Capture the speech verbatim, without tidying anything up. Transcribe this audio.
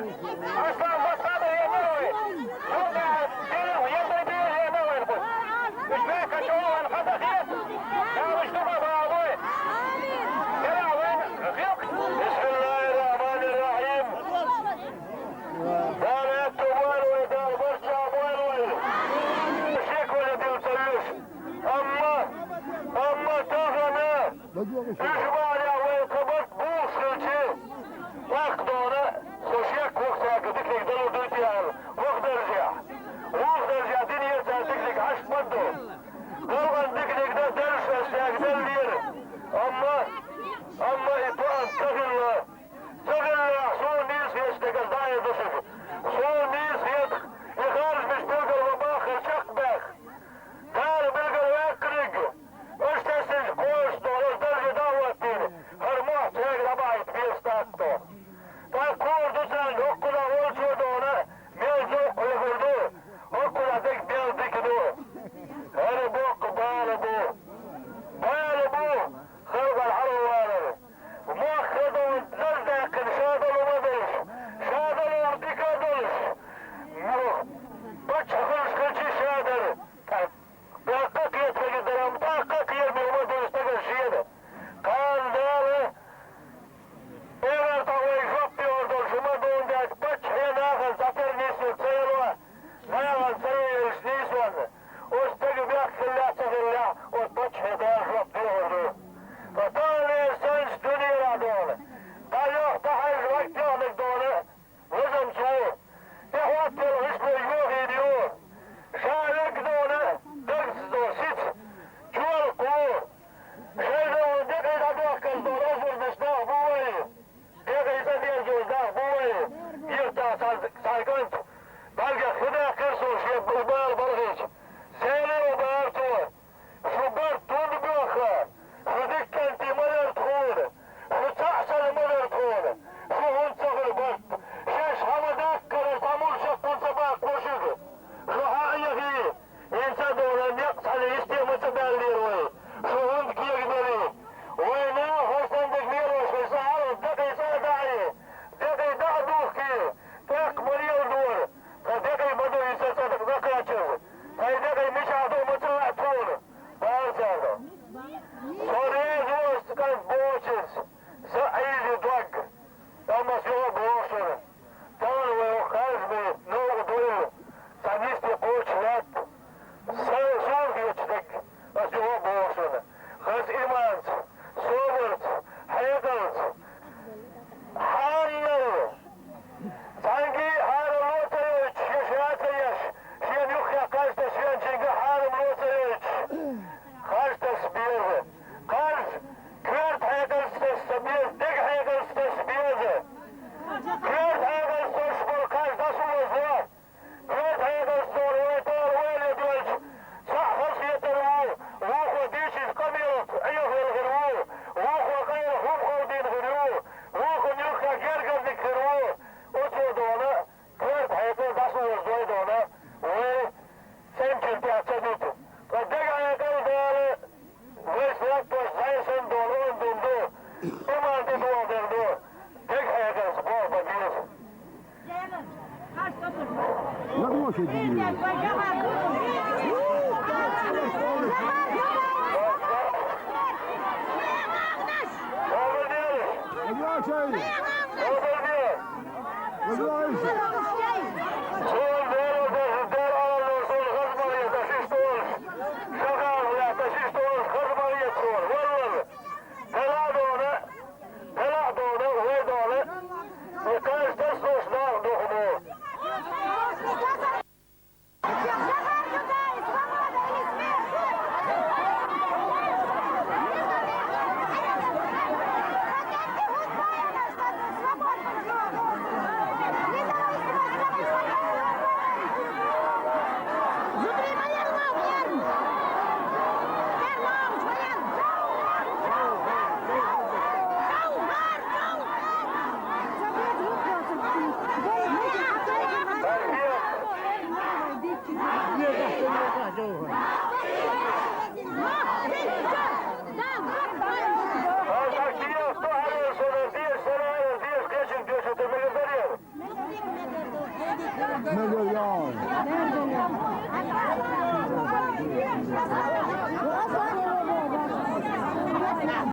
Аслан, бассада, ена вай. Шунда, дилу, ена дилу, ена вай, бу. Уж бек ачу вай, хада хет. Я уж дуба балуй. Кера вай, гик. Бисмиллахир-рахманир-рахим. Дар эту вай, вай, дар барча вай, вай. Шек вай, дил цалюш. Амма, амма тагана. Уж бала вай, кабат бу шилчи. Вахт дона, со шек вахт сага дикниг далу дуйтиял, вахт даржа. Вахт даржа дин ерта дикниг ашпадду. Далган дикниг да даржа сага даллир. Амма, амма и план цагилла. Цагилла, со низ ес дегал дая дусиг. Со низ ес, и харж миш дегал ва бахар чак бах. Дала билгал ваьккхиниг, уж тесинчу кхоьруш долу дарже даьхьоттийна, хӀара мохь церга дӀабахьийта беза тӀаккха. ТӀаккха хӀора ду царна хӀокхунах волчо дона, мел зовкх хьоьхур ду, хӀокхунах дерг мел дика ду. ХӀара боккха бала бу. Бала бу, халкъана хьалавалар. Мохк хадон даздаьккхина ша долу ма долуш, ша долу дика а долуш. Ну, паччахь хуьлуш хилчи ша дара. ТӀаккха кхетарг дара, тӀаккха кхераме ма ду стагана шена. Кхана Дала, эвар тӀа вай жоп йогӀур долуш ма дуна даьлча, паччахье нахана цхьатерра нийсо ца ело, нахана ца елаш нийсонна, оцу стага бехк хилла а ца хилла, оцу паччахье Дала жоп догӀур ду. Ткъа таханлера санчу дуьненахь дона, дӀайоху, дӀахьаьжна ваг техника дона, Вазамца ву, тӀехӀоттал гӀишло йохийна ю. Ша верг дона, дагца до сица, чолакх ву. Шайна ву декъий дӀадохкалла долу озурнаш нах бу вай. Декъий цӀа дерзош нах бу вай. Йиртах цхьа, цхьа кӀант, бӀаьргех хи даьккхира суна шен бала балхийча. Сели ву бара цо. Шу барт хӀунда боьхха? Шу дикканти ма дара тхуна, шу цхьаъ санна ма дара тхуна, шу хӀунда ца хуьлу барт? Шаьш хьан ма даккхара, цхьа муршаккхун ца баккхо шуьга? Шу хьан а яхий? ХӀинца а дона, некъ цхьаьна йисте ма ца баьллера вай. Шу хӀунда кегабелий? Вай наха хӀара санна дерг лелош вай, сан хьалха декъий цӀа а даьӀий, декъий дӀа а духкий, тӀаккха ма леладора. Ткъа декъий ма ду иза цӀа дакъа кхачаза. Ткъа и декъий мичахь ду ма ца лаьа тхуна, бара цара. Со реза ву аса кӀант бохучуьнца, сан а Ӏийзи дог. Амма аса юха а боху шуна, тахана вай хӀокху харжамийн новкъа дуйла, цхьа нисде кхочуш лаьтта, сан суна хеташ дерг, аса юха а боху шуна, хаза иманца, собарца, хьекъалца, хьанал. Цхьаьнгге а хьарам ло ца йойтуш, я ша ца еш, шена юххе кхаж тасавеанчуьнга а хьарам ло ца йойтуш, кхаж таса беза. Кхаж, коьрта хьекъалца таса ца беза, дега хьекъалца таса беза. Коьрта хьекъалца тосуш болу кхаж дӀасаозо. Коьрта хьекъалца тосуш вай тӀера ойла доьлча, цхьаъ хазахетар ву, вукхо дийшинчу къамелах Ӏехавелла хир ву, вукхо къайлаха хӀума ховдийна хир ву, вукхунна юххехь гергарниг хир ву. Оцо дона, коьрта хьекъал дӀасаозадой дона, вай цӀеначун тӀехь ца дита. Ткъа дега хьекъал Дала вайца латтош зӀе санна долу онда ду, иман тӀедогӀу дерг ду, дега хьекъалца болх бан деза.